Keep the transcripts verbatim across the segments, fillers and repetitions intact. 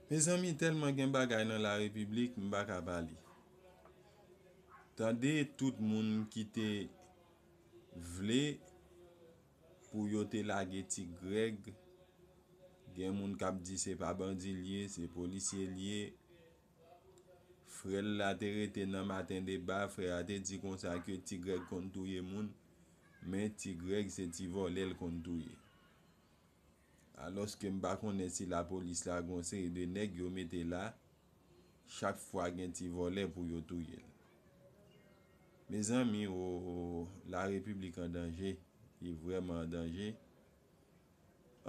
Mezanmi, tèlman gen bagay nan la repiblik, m pa ka pale. Tande tout moun ki te vle pou yo te lage Ti Grèg, gen moun k ap di se pa bandi l ye, se polisye l ye. Frè l la te rete nan maten deba, frè a te di konsa ke Ti Grèg konn touye moun, men Ti Grèg se ti vòlè l konn touye. Alòske m pa konnen si lapolis la gen yon seri de nèg yo mete la, chak fwa gen ti vòlè pou yo touye l. Mezanmi, o, la repiblik an danje, li vrèman an danje.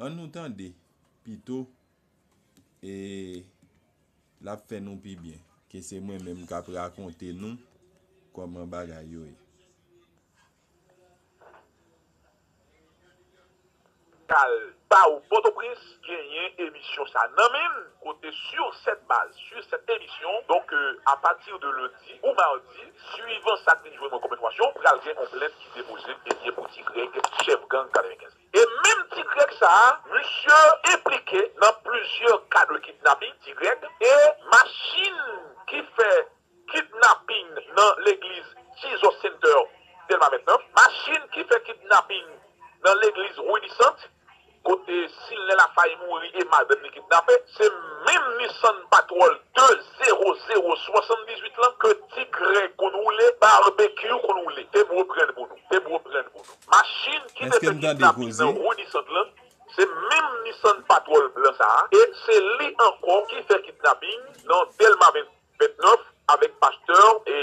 Ann nou tande pito, e l ap fè nou pi byen ke se mwen menm k ap rakonte nou kòman bagay yo ye. Kal pa ou Pòtoprens genyen emisyon sa nan men l, kote sur cette base, sur cette émission, donc euh, à partir de lundi ou mardi, suivant sa k vin jwenn mwen kòm enfòmasyon, pral gen yon plent ki depoze ebyen pou Ti Grèg, chèf gang katrevenkenz. E menm Ti Grèg sa a, misye enplike nan plizyè ka de kidnaping, Ti Grèg, e machin ki fè kidnaping nan legliz Jesus Center Dèlma vennèf, machin ki fè kidnaping nan legliz Rue du Centre, kote Silnen Lafay mouri e madanm li kidnape, se menm Nissan Patrol de zewo zewo swasanndizuit lan ke Ti Grèg konn woule, Barbecue konn woule. Te m reprann pou nou. Te m reprann pou nou. Machin ki te fè kidnaping nan Rue du Centre lan, se menm Nissan Patrol blan sa a, e se li ankò ki fè kidnaping nan Dèlma vennèf avèk pastè, e,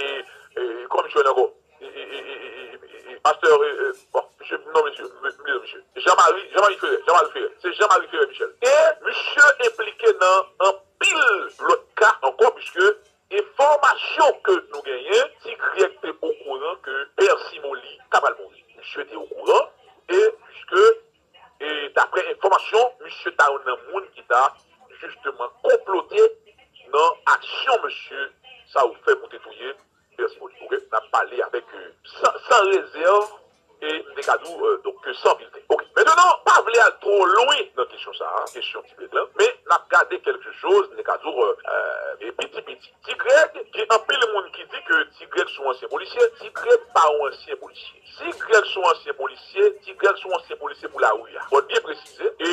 e, kòman misye rele ankò? E, e, e, e, e, e, e, pastè, e, e, bon, misye, non, misye, m, m bliye misye. Jean-Marie, Jean-Marie Ferré, Jean-Marie Ferré. Se Jean-Marie Ferré Michel. E misye enplike nan anpil lòt ka ankò, piske enfòmasyon ke nou genyen, Ti Grèg te okouran ke Pè Simoli ta pral mouri. Misye te okouran, e piske, e daprè enfòmasyon, misye ta youn nan moun ki ta jisteman konplote nan aksyon mesye sa yo fè pou te touye Pè Simoli. Oke, n ap pale avèk, e, san, san rezèv, e m te ka di w, e, donk, ke san filtè. Oke, mentenan, pa vle al twò lwen nan kesyon sa a, kesyon Ti Grèg lan, men n ap gade kèlke choz, m te ka di w, e, e, piti piti. Ti Grèg, gen anpil moun ki di ke Ti Grèg se yon ansyen polisye. Ti Grèg pa yon ansyen polisye. Ti Grèg se yon ansyen polisye, Ti Grèg se yon ansyen polisye pou lari a. Fò n byen presize, e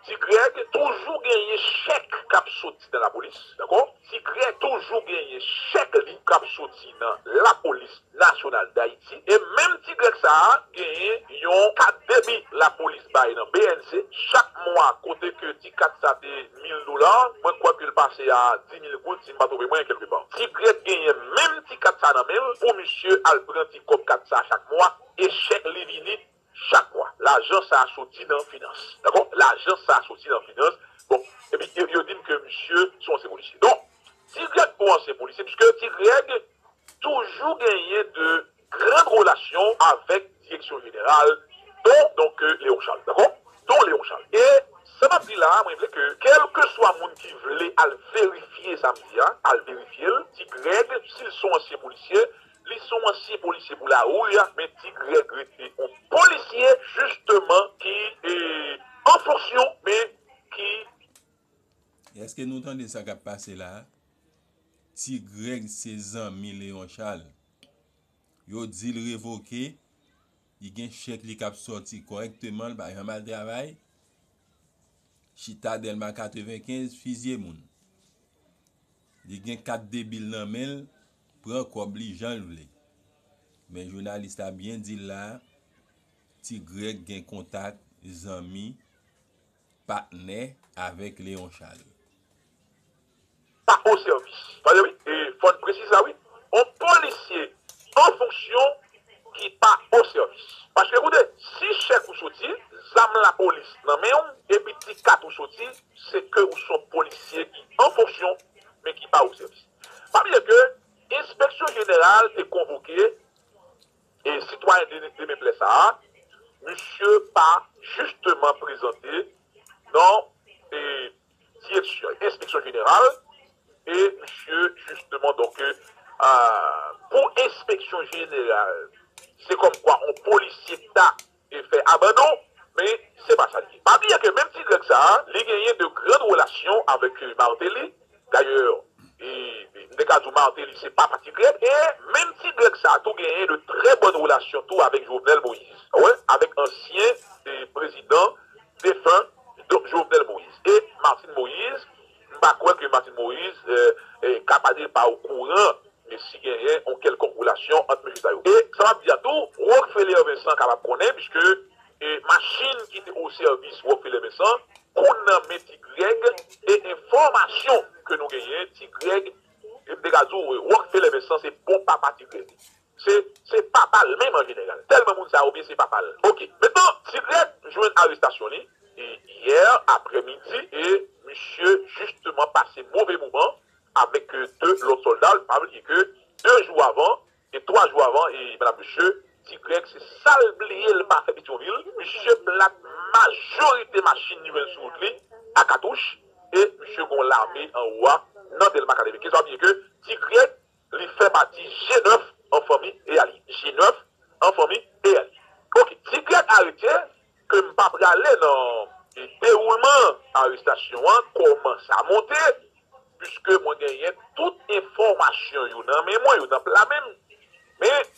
Ti Grèg toujou genyen chèk k ap soti nan lapolis, dakò? Ti Grèg toujou genyen chèk li k ap soti nan Lapolis Nasyonal Dayiti. E menm Ti Grèg sa a genyen yon kat debi lapolis bay nan B N C chak mwa, kote ke ti kat sa te mil dola, mwen kwè ke l pase a di mil goud, si m pa twonpe mwen, kèlkepa. Ti Grèg genyen menm ti kat sa nan men l pou misye al pran ti kòb kat sa chak mwa, e chèk li vini chak mwa. Lajan sa a soti nan finans. Dakò? Lajan sa a soti nan finans. Bon, epi yo, yo di m ke misye se yon ansyen polisye. Donk, Ti Grèg pa yon ansyen polisye, piske Ti Grèg toujou genyen de gran relasyon avèk direksyon jeneral, don, donk, euh, Léon Charles, dakò? Don Léon Charles. E sa m ap di la a, mwen vle ke, kèlkeswa moun ki vle al verifye sa m di a, al verifye l, Ti Grèg, si l se yon ansyen polisye, li se yon ansyen polisye pou lari a, men Ti Grèg rete yon polisye, jisteman, ki, e, an fonksyon, men ki Èske nou tande sa k ap pase la a? Ti Grèg se zanmi Léon Charles. Yo di l revoke, li gen chèk li k ap sòti kòrèkteman, l pa janm al travay. Chita Dèlma katrevenkenz, fizye moun. Li gen kat debi l nan men l, pran kòb li jan l vle. Men jounalis la byen di l la a, Ti Grèg gen kontak, zanmi, patnè avèk Léon Charles. Pa o sèvis. Tande wi, e fò n presize sa wi. On polisye an fonksyon ki pa o sèvis. Paske koute, si chèk ou soti, zam lapolis nan men w, epi ti kat ou soti, se ke ou se on polisye ki an fonksyon, men ki pa o sèvis. Pa bliye ke enspeksyon jeneral te konvoke e sitwayen de, de Meplè sa a, misye pa jisteman prezante nan, e, direksyon, enspeksyon jeneral, e misye jisteman, donk, e, pou enspeksyon jeneral, se kòmkwa on polisye ta e fè abandon, Men se pa sa l ye. Pa bliye ke menm Ti Grèg sa a, li genyen de grann relasyon avèk, euh, Martelly. Dayè, e, e, m te ka di w Martelly se papa Ti Grèg, e menm Ti Grèg sa a tou genyen de trè bòn relasyon tou avèk Jovenel Moïse. Wè, avèk ansyen, e, prezidan defen, donk, Jovenel Moïse. E Martine Moïse, m pa kwè ke Martine Moïse, e, e, kapab pa okouran men si genyen yon kèlkonk relasyon ant mesye sa yo. E sa m ap di a tou, Rockefeller Vincent kapab konnen, piske, e, machin ki te o sèvis Rockefeller Vincent, konn nan men Ti Grèg, e enfòmasyon ke nou genyen, Ti Grèg, e m te ka di w, Rockefeller Vincent se bon papa Ti Grèg. Se, se papa l menm an jeneral. Tèlman moun sa yo byen se papa l. Oke. Mentnan, Ti Grèg jwenn arestasyon li, e yè aprèmidi, e misye jisteman pase move moman avèk, euh, de lòt sòlda l. Pa bliye ke de jou avan, e twa jou avan, e medam mesye, Ti Grèg, se sa l bliye l pa fè Petyonvil. Misye plat majorite machin li jwenn sou wout li a katouch, e misye gon lame anwo a nan Dèlma katrevenkenz. Pa bliye ke Ti Grèg, li fè pati G nèf an fanmi e alye. G nèf an fanmi e alye. Oke, Ti Grèg arete, ke m pa prale nan dewoulman arestasyon an, kòman sa monte, piske mwen genyen tout enfòmasyon yo nan men mwen, yo nan pla men m. Men,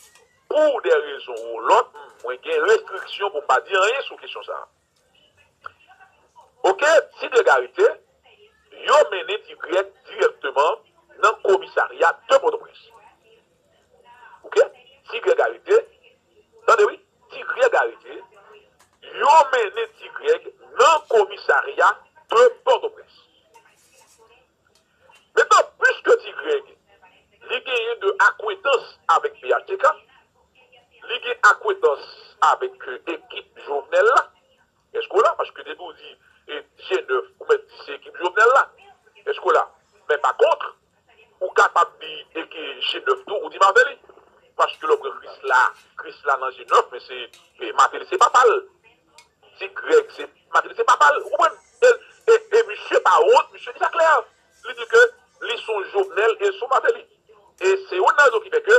pou de rezon ou lòt, mwen gen restriksyon pou m pa di anyen sou kesyon sa a. Oke, Ti Grèg arete, yo mennen Ti Grèg dirèkteman nan komisarya de Pòtoprens. Oke, Ti Grèg arete, tande wi, Ti Grèg arete, yo mennen Ti Grèg nan komisarya de Pòtoprens. Mentnan, piske Ti Grèg, li genyen de akwentans avèk P H T K, li gen akwentans avèk, euh, ekip Jovenel la, èske w la? Paske depi w di, e, G nèf, ou mèt di se ekip Jovenel la. Èske w la? Men pa kont, ou kapab di e ke G nèf tou, ou di Martelly. Paske lè w pran Krisla, Krisla nan G nèf, men se, e, Martelly se papa l. Ti Grèg, se, Martelly se papa l, ou konprann? E, e, e misye pa wont, misye di sa klè. Li di ke li se yon Jovenel e se yon Martelly. E se youn nan rezon ki fè ke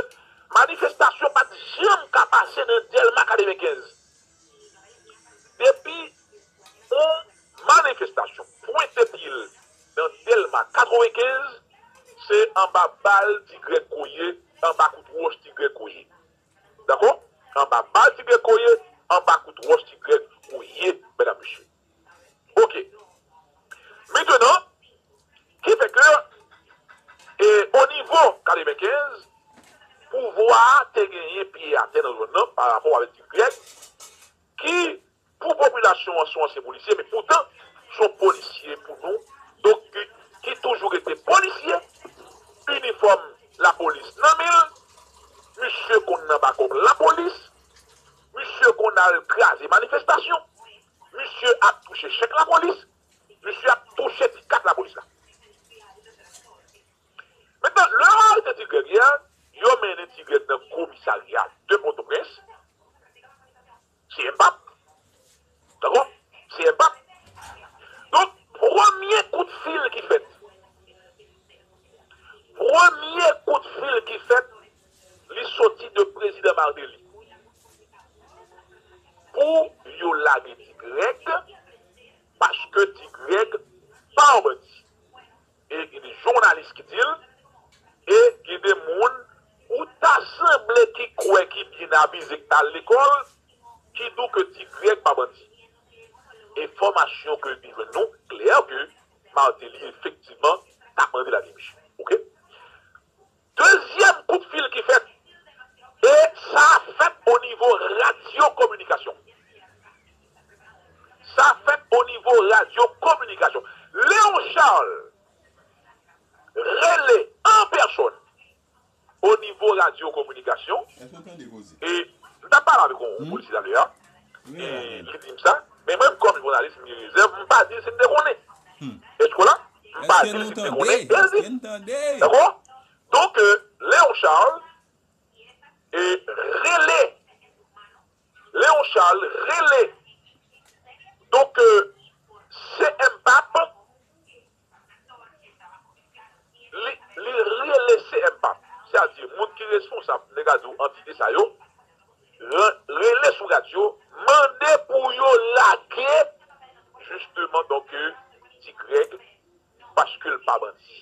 manifestasyon pa t janm ka pase nan Dèlma katrevenkenz. Depi yon manifestasyon pwente pye l nan Dèlma katrevenkenz, se anba bal Ti Grèg kouri, anba kout wòch Ti Grèg kouri. Dakò? Anba bal Ti Grèg kouri, anba kout wòch Ti Grèg kouri, medam, mesye. Oke. Mentnan, ki fè ke, e, o nivo katrevenkenz, pouvwa a te genyen pye atè nan zòn nan pa rapò avèk Ti Grèg, ki, pou popilasyon an, se yon ansyen polisye, men poutan, se yon polisye pou nou, donk, ki, ki toujou rete polisye, inifòm lapolis nan men l, misye konn nan bakòp lapolis, misye konn al kraze manifestasyon, misye ap touche chèk lapolis, misye ap touche ti kat lapolis la. Mentnan, lè yo arete Ti Grèg yè, yo mennen Ti Grèg nan komisarya de Pòtoprens, se M P A P. Dakò? Se M P A P. Donk, premye kout fil ki fèt, premye kout fil ki fèt, li soti de prezidan Martelly pou yo lage Ti Grèg, paske Ti Grèg pa yon bandi. E gen de jounalis ki di l, e gen de moun ou ta sanble ki kwè ki byen avize, k t al lekòl, ki di w ke Ti Grèg pa bandi. Enfòmasyon ke vin jwenn nou klè ke Martelly efektivman t ap mande lage misye. Oke? Dezyèm kout fil ki fèt, e sa fèt o nivo radyo kominikasyon. Sa fèt o nivo radyo kominikasyon. Léon Charles rele an pèsòn o nivo radyo kominikasyon. Èske w tande koze? E m t ap pale avèk yon, yon polisye talè a. E li di m sa. Men mwen, kòm jounalis, m gen rezèv, m pa di l si m te konnen. Èske w la? M pa di l si m te konnen. E l di. Dakò? Donk, euh, Léon Charles, e rele, Léon Charles rele, donk, euh, C M P A P, li, li rele C M P A P, sètadi moun ki responsab, nèg la di w, antite sa yo, re-, rele sou radyo, mande pou yo lage paske l pa bandi.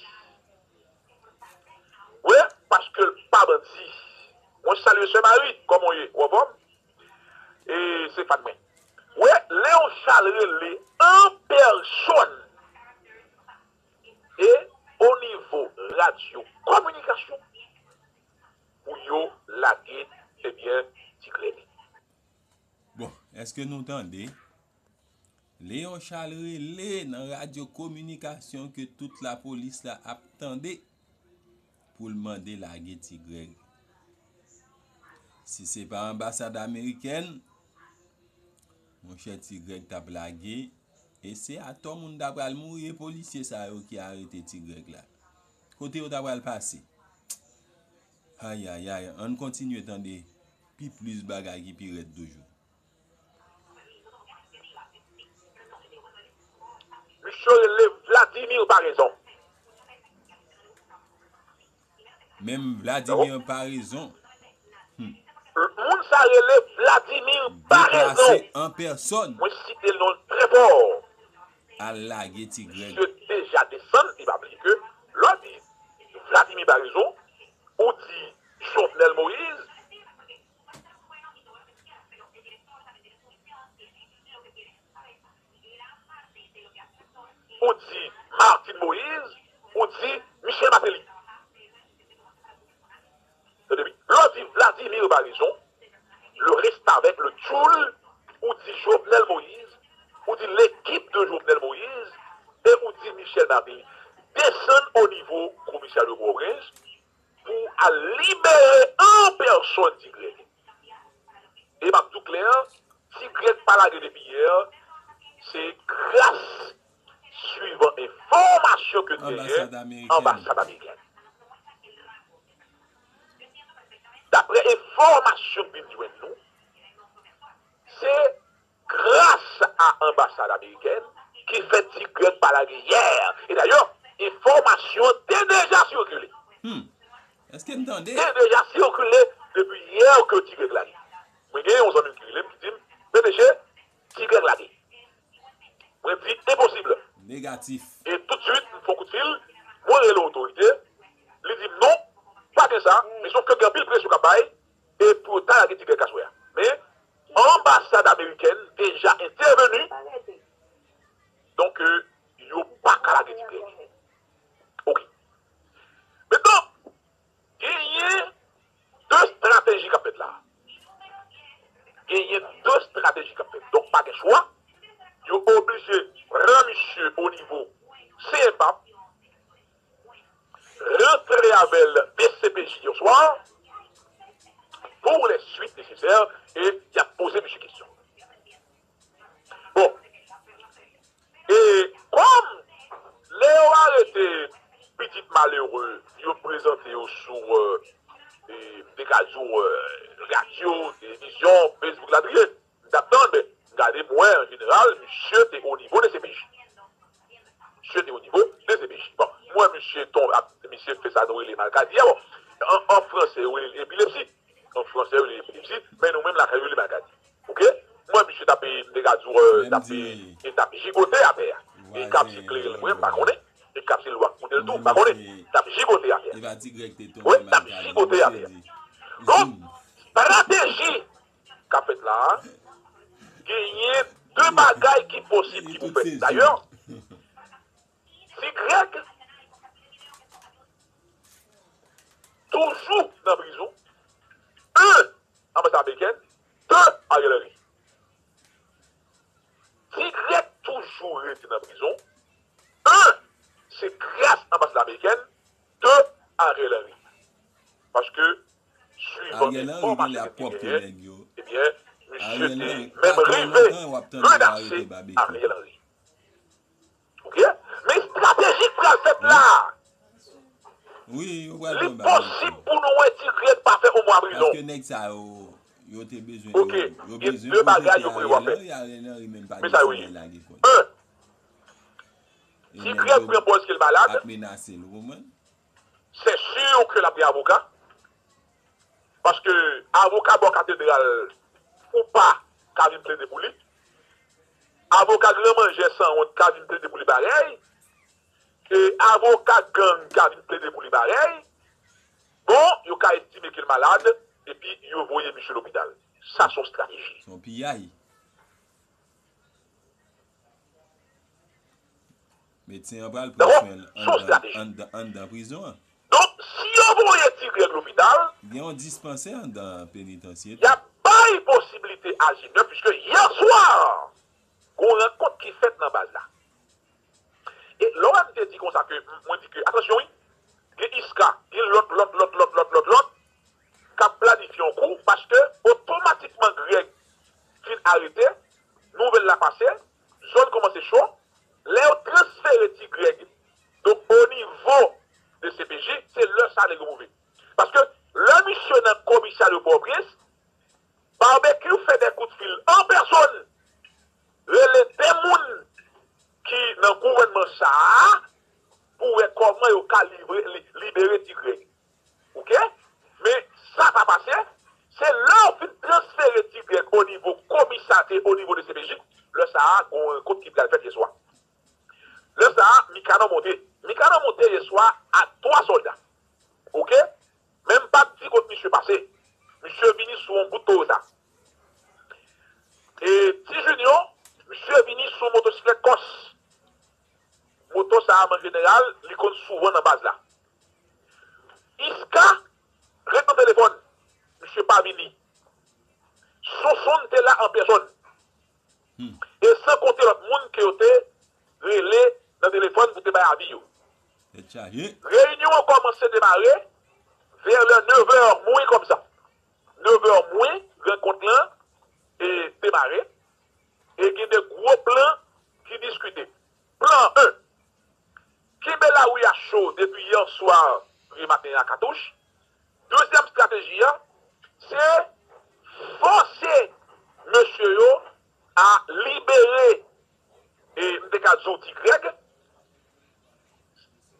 Wi, paske l pa bandi. Mwen salye sè Mari, kòman w ye? Ou anfòm? E se fan mwen. Wi, Leon Charles rele an pèsòn e o nivo radyo kominikasyon pou yo lage, ebyen, Ti Grèg. Bon, èske nou tande? Leon Charles rele nan radyo kominikasyon ke tout lapolis la ap tande pou l mande lage Ti Grèg. Si se pa anbasad amerikèn, monchè, Ti Grèg t ap lage, e se atò moun ta pral mouri, e polisye sa yo ki arete Ti Grèg la. Kote yo ta pral pase? Ayayay, ann kontinye tande pi plis bagay ki pi rèd toujou. Misye rele Vladimir Parezon. Menm Vladimir Parezon. Hmm. Moun sa rele Vladimir Parezon. Deplase an pèsòn. Mwen site non l trè fò. Al lage Ti Grèg. Misye deja desann, li pa bliye ke lè w di Vladimir Parezon, ou di Jovenel Moïse, ou di Martine Moïse, ou di Michel Martelly. Tande byen. Lè w di Vladimir Parezon, le restavèk, le tchoul, ou di Jovenel Moïse, ou di lekip de Jovenel Moïse, e ou di Michel Martelly. Desann o nivo komisarya de Pòtoprens pou al libere an pèsòn Ti Grèg. E m ap di w klè, Ti Grèg pa lage depi yè, se gras, swivan enfòmasyon ke n genyen, anbasad amerikèn. Daprè enfòmasyon k vin jwenn nou, se gras a anbasad amerikèn ki fè Ti Grèg pa lage yè. E dayè, enfòmasyon an te deja sikile. Hmm. Èske n tande? Te deja sikile depi yè ke Ti Grèg lage. Mwen gen yon zanmi m ki rele m ki di m, P D G, Ti Grèg lage. Mwen di, enposib. Negatif. E toutswit, m fè yon kout fil, mwen rele otorite, li di m non, pa gen sa, men sof ke gen anpil presyon k ap bay, e pou yo ta lage Ti Grèg aswè a. Men, anbasad amerikèn deja entèveni, donk, euh, yo pa ka lage Ti Grèg. Oke. Mentnan, genyen de estrateji k ap fèt la. Genyen de estrateji k ap fèt. Donk, pa gen chwa. Yo oblije pran misye o nivo C M P A P, rantre avè l D C P J yè swa, pour les suites nécessaires, e y ap poze misye kesyon. Bon, e kòm lè yo arete pitit malere, yo prezante yo sou, euh, e, m te ka di w, euh, radyo, televizyon, Facebook, latriye, m t ap tann, men m gade, m wè, an jeneral, misye te o nivo D C P J. Misye te o nivo D C P J. Bon, m wè misye tonbe, ap, misye fè sa nou rele malkadi a. Bon, an, an franse, yo rele l epilepsi. An franse, yo rele l epilepsi, men nou menm lakay, yo rele l malkadi. Oke? M wè misye t ap, e, m te ka di w, euh, t ap, e, t ap jigote atè a. E k ap se kleren l, mwen, m pa konnen. E k ap se lwa k moute l tou, m pa konnen. T ap jigote atè a. Wi, t ap jigote atè a. Donk, estrateji k ap fèt la a, genyen de bagay ki posib ki pou fèt. Dayè, Ti Grèg toujou nan prizon. Un, anbasad amerikèn. De, Ariel Henry. Ti Grèg toujou rete nan prizon. Un, se gras anbasad amerikèn. De, Ariel Henry. Paske, swivan enfòmasyon ke m te genyen, ebyen, misye te menm rive menase Ariel Henry. Oke? Men estrateji k pral fèt la a, li posib pou nou wè Ti Grèg pa fè yon mwa prizon. Paske nèg sa yo, yo te bezwen, oke, yo, yo gen de bagay yo prevwa fè. Men sa yo ye. Un, Ti Grèg pran pòz ke l malad. Se si ke l ap gen avoka. Paske avoka bò katedral ou pa ka vin plede pou li. Avoka granmanjè sanwont ka vin plede pou li parèy. E avoka gang ka vin plede pou li parèy, bon, yo ka estime ke l malad, epi yo voye misye lopital. Sa se yon estrateji. Se yon piyay. Medsen an pral pran swen l anndan, anndan, anndan prizon an. Donk, si yo voye Ti Grèg lopital, gen yon dispansè anndan penitansye tou. Y ap bay posiblite a G nèf, piske yè swa, gon rankont ki fèt nan baz la. E lè w wè m te di konsa ke, m- mwen di ke, atansyon wi, gen Iska, gen lòt, lòt, lòt, lòt, lòt, lòt, lòt, k ap planifye yon kou, paske otomatikman Grèg fin arete, nouvèl la pase, zòn kòmanse cho, lè yo transfere Ti Grèg, donk o nivo de C P J, se lè sa nèg yo move. Paske lè misye nan komisarya Pòtoprens, Barbecue fè de kout fil an pèsòn, rele de moun ki nan gouvènman sa a pou wè kòman yo ka livre, li- libere Ti Grèg. Oke? Men sa pa pase, se lè yo fin transfere Ti Grèg o nivo komisarya, o nivo de C P J, lè sa a, gon rankont ki pral fèt yè swa. Lè sa a, Mikano monte. Mikano monte yè swa a twa sòlda. Oke? Men m p ap di kot misye pase. Misye vini sou yon bout Toyota. E Ti Junior, misye vini sou motosiklèt Kòs. Moto sa a, an jeneral, li konn souvan nan baz la. Iska ret nan telefòn. Misye pa vini. Sonsonn te la an pèsòn. E san konte lòt moun ke yo te rele nan telefòn pou te bay avi yo. Tèt chaje. Reyinyon an kòmanse demare vè lè nevè mwen konsa. Nevè mwen, rankont lan e demare. E gen de gwo plan ki diskite. Plan en, kenbe lari a cho depi yè swa rive maten an a katouch. Dezyèm estrateji a, se fòse mesye yo a libere, e m te ka di w Ti Grèg.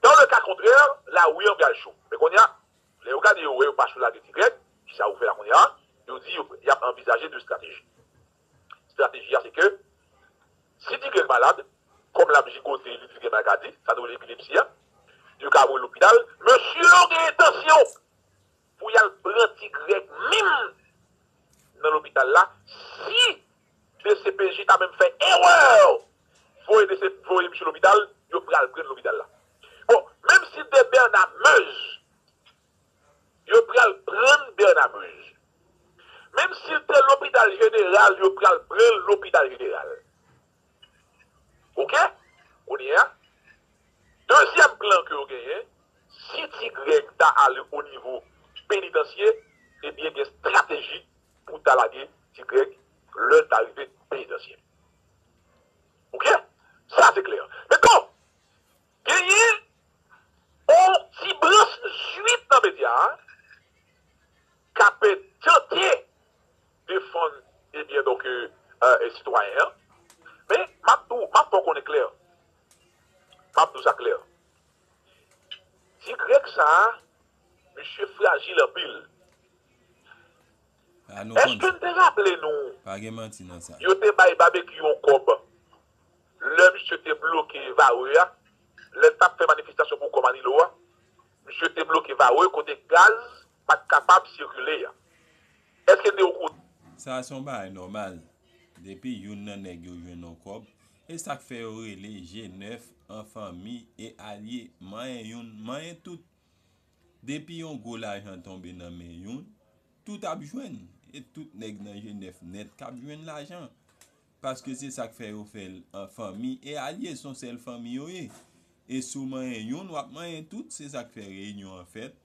Dans le cas contraire, lari an pral cho. Men kounye a, lè yo gade yo wè yo pa cho lage Ti Grèg, kisa yo fè la kounye a? Yo di yo, y ap anvizaje de estrateji. Estrateji a se ke si Ti Grèg malad, kòm l ap jigote, li di gen bagay di, sa nou rele epilepsi a, yo ka voye lopital. Mesye yo gen entansyon pou y al pran Ti Grèg menm nan lopital la. Si D C P J ta menm fè erè voye D C, voye misye lopital, yo pral pran l lopital la. Bon, menm si de Bernard Meuse, yo pral pran Bernard Meuse. Menm si l te lopital jeneral, yo pral pran l lopital jeneral. Oke? Kounye a, dezyèm plan ke yo genyen, si Ti Grèg ta ale o nivo penitansye, ebyen gen estrateji pou ta lage Ti Grèg lè l ta rive penitansye. Oke? Sa se klè. Mentnan, genyen yon ti branch zwit nan medya a k ap tante defann, ebyen, donk, e, e, sitwayen an. Men, m ap di w, m ap fè w konnen klè. M ap di w sa klè. Ti Grèg sa a, misye frajil anpil. Èske n te raple nou, pa gen manti nan sa, yo te bay Babekyou yon kòb lè misye te bloke Varreux a, lè l t ap fè manifestasyon pou kò Manilo a, misye te bloke Varreux kote gaz pa t kapab sikile a. Èske n te okouran? Sa se yon bagay nòmal. Depi youn nan nèg yo jwenn yon kòb, e sa k fè yo rele G nèf an fanmi e alye, manyen youn, manyen tout. Depi yon gwo lajan tonbe nan men youn, tout ap jwenn. E tout nèg nan G nèf nèt k ap jwenn lajan. Paske se sa k fè yo fè l an fanmi e alye, se yon sèl fanmi yo ye. E si w manyen youn, w ap manyen tout. Se sa k fè reyinyon an fèt.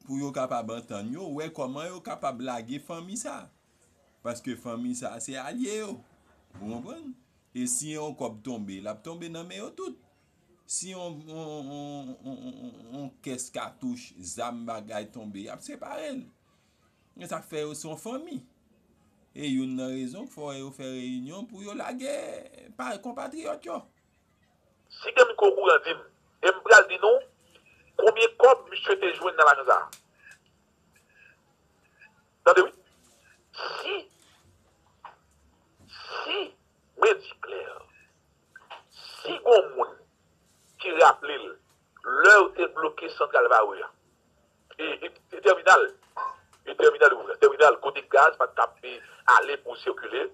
Pou yo kapab antann yo, wè kòman yo kapab lage fanmi sa. Paske fanmi sa, se alye yo. Ou konprann? E si yon kòb tonbe, l ap tonbe nan men yo tout. Si yon, yon, yon, yon, yon, yon kès katouch, zam, bagay tonbe, y ap separe l. E sa k fè yo se yon fanmi. E youn nan rezon k fè yo fè reyinyon pou yo lage pa, konpatriyòt yo. Si gen moun ki okouran, di m. E m pral di nou konbyen kòb misye te jwenn nan lajan sa a. Tande wi. Si, si, mwen di klè, si gon moun ki aple l, lè yo te bloke Santral Vare a, e, e, e tèminal, e tèminal, tèminal kote gaz pa t ap ale pou sikile,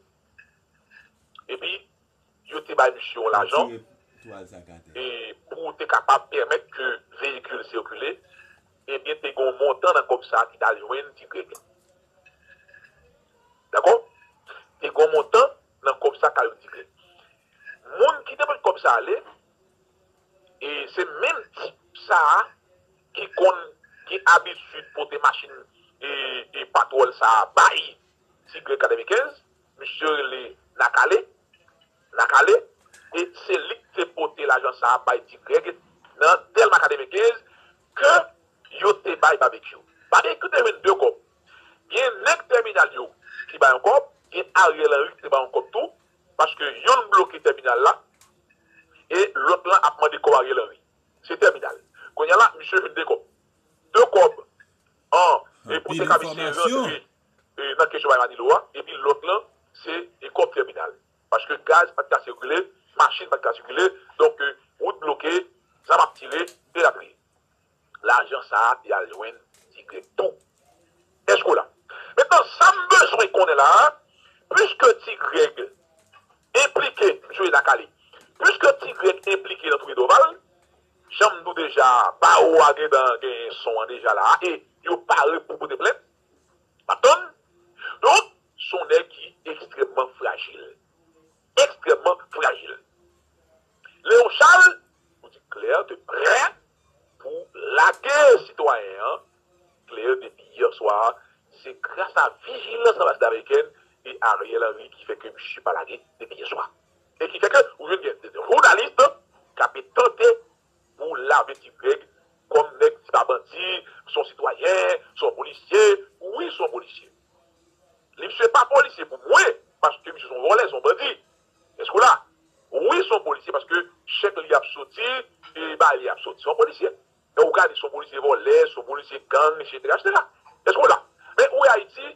epi yo te bay misye yon lajan e pou te kapab pèmèt ke veyikil sikile, ebyen, te gen yon montan nan kòb sa a ki t al jwenn Ti Grèg. Dakò? Te gen yon montan nan kòb sa k al jwenn Ti Grèg. Moun ki te met kòb sa ale, e se menm tip sa a ki konn gen abitid pote machin e, e patwòl sa a bay Ti Grèg katrevenkenz, misye rele Nakale, Nakale, e se li ki te pote lajan sa a bay Ti Grèg nan Dèlma katrevenkenz ke yo te bay Babekyou. Babekyou te jwenn de kòb. Gen nèg tèminal yo ki bay yon kòb, gen Ariel Henry ki te bay yon kòb tou, paske yonn bloke tèminal la, e lòt lan ap mande kòb Ariel Henry. Se tèminal. Kounye a la, misye jwenn de kòb. De kòb, an, e pou te ka misye rantre e, nan kesyon bay Manilo a, epi lòt lan, se e kòb tèminal. Paske gaz pa t ka sikile, machin pa t ka sikile, donk, e, wout bloke, zam ap tire, elatriye. Lajan sa a te al jwenn Ti Grèg tou. Èske w la? Mentnan, sa m bezwen konnen la a, piske Ti Grèg enplike, misye Nakale, piske Ti Grèg enplike nan touye Doval, jan m di w deja, bawo a gentan gen son an deja la a, e yo pare pou pote plent. W ap tann? Donk, se yon nèg ki ekstrèmman frajil. Ekstrèmman frajil. Léon Charles, nou di Claire te prè pou lage sitwayen an. Claire, depi yè swa, se gras a vijilans anbasadè amerikèn e Ariel Henry ki fè ke misye pa lage depi yè swa. E ki fè ke ou jwenn gen jounalis k ap tante pou lave Ti Grèg kòm nèg se pa bandi, se yon sitwayen, se yon polisye. Wi, se yon polisye. Li, misye pa polisye pou mwen, paske misye se yon vòlè, se yon bandi. Èske w la? Wi, se yon polisye, paske chèk li ap soti, e bagay li ap soti. Se yon polisye. E ou ka di se yon polisye vòlè, se yon polisye gang, etsetera, etsetera. Èske w la? Men ou wè Ayiti,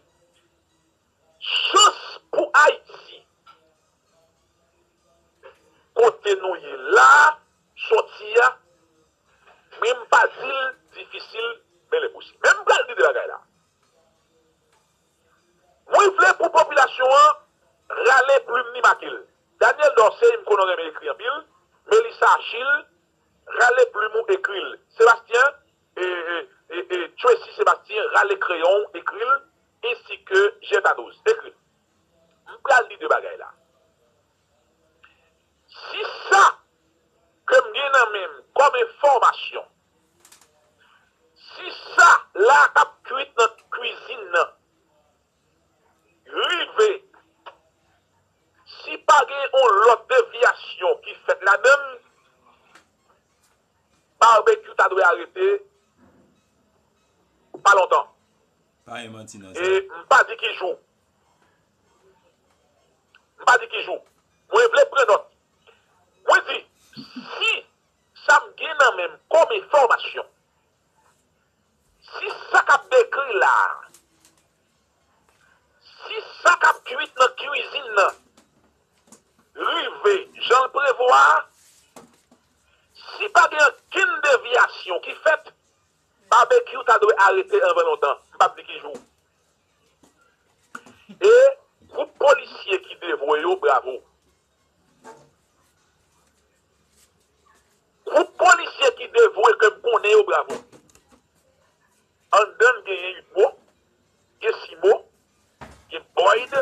chans pou Ayiti, kote nou ye la, sòti a, mwen m pa di l difisil, men l enposib. Men m pral di de bagay la. Mwen vle pou popilasyon an rale plim ni make l. Daniel Dorcé, m konnen w renmen ekri anpil. Melissa Achille, rale plim ou ekri l. Sébastien, e, e, e, e, Tracy Sébastien, rale kreyon w, ekri l, ensi ke Gerta Doze, ekri l. M pral li de bagay la. Si sa ke m gen nan men m kòm enfòmasyon, si sa la k ap kuit nan kwizin nan rive, si pa gen yon lòt devyasyon ki fèt ladan l, Babekyou ta dwe arete pa lontan. Pa gen manti nan sa. E m pa di ki jou. M pa di ki jou. Mwen vle pran nòt. Mwen di, si sa m gen nan men m kòm enfòmasyon, si sa k ap dekri la a, si sa k ap kuit nan kwizin nan rive jan l prevwa a, si pa gen okenn devyasyon ki fèt, Babekyou ta dwe arete anvan lontan. M p ap di ki jou. E gwoup polisye ki devwe yo, bravo. Gwoup polisye ki devwe ke m konnen yo, bravo. Anndan l genyen Huit Mo, gen Simo, gen Boyd,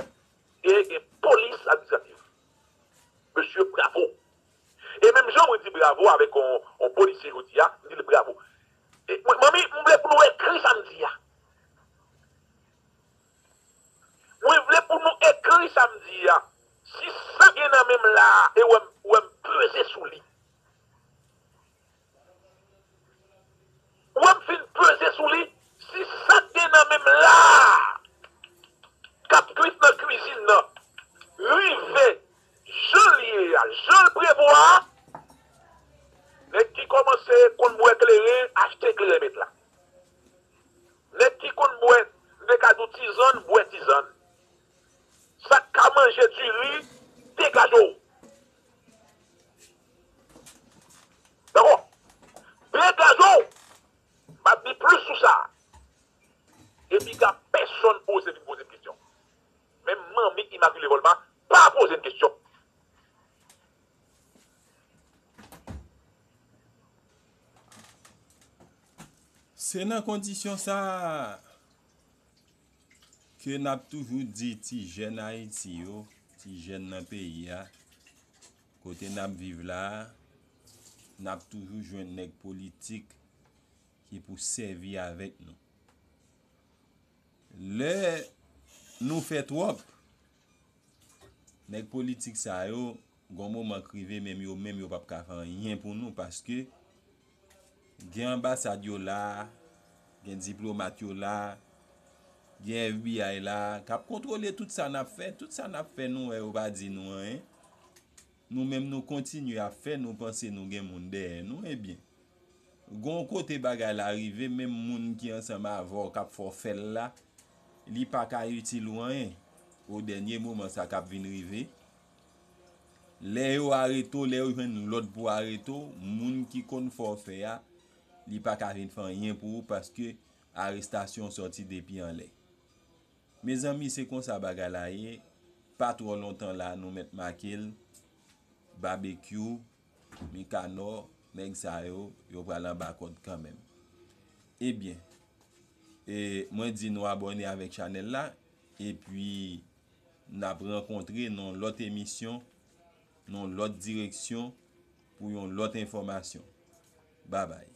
e gen polis administratif. Mesye, bravo. E menm jan mwen di bravo avèk on, on polisye jodi a, m di l bravo. E mwen, manmi, m vle pou nou ekri sa m di a. Mwen vle pou nou ekri sa m di a. Si sa gen nan men m la a, e wè m, wè m peze sou li. Wè m fin peze sou li, si sa k gen nan men m la a, k ap kuit nan kwizin nan, rive jan l ye a, jan l prevwa a, nèg ki kòmanse konn bwè kleren, achte kleren met la. Nèg ki konn bwè, m te ka di w tizann, bwè tizann. Sa k ka manje diri, degaje w. Dakò? poze, vin poze m kesyon. Menm manmi Immaculée Volma pa poze m kesyon. Se nan kondisyon sa a ke n ap toujou di ti jèn Ayiti yo, ti jèn nan peyi a, kote n ap viv la a, n ap toujou jwenn nèg politik ki pou sèvi avèk nou. Lè nou fè twòp, nèg politik sa yo, gon moman k rive, menm yo menm yo p ap ka fè anyen pou nou, paske gen anbasad yo la, gen diplomat yo la, gen F B I la, k ap kontwole tout sa n ap fè. Tout sa n ap fè, nou wè yo pa di nou anyen. Nou menm nou kontinye ap fè, nou panse nou gen moun dèyè nou, ebyen. Gon kote bagay la rive, menm moun ki ansanm avè w k ap fè w fè l la, li pa ka itil ou anyen. O dènye moman sa k ap vin rive, lè yo arete w, lè yo jwenn lòd pou arete w, moun ki konn fè w fè a, li pa ka vin fè anyen pou ou paske arestasyon sòti depi anlè. Mezanmi, se konsa bagay la ye. Pa twò lontan la, nou mèt make l. Babekyou, Mikanò, nèg sa yo, yo pral anba kòd kanmenm. Ebyen, e, mwen di nou abòne avèk chanèl la, epi n ap rankontre nan yon lòt emisyon, nan yon lòt direksyon, pou yon lòt enfòmasyon. Babay.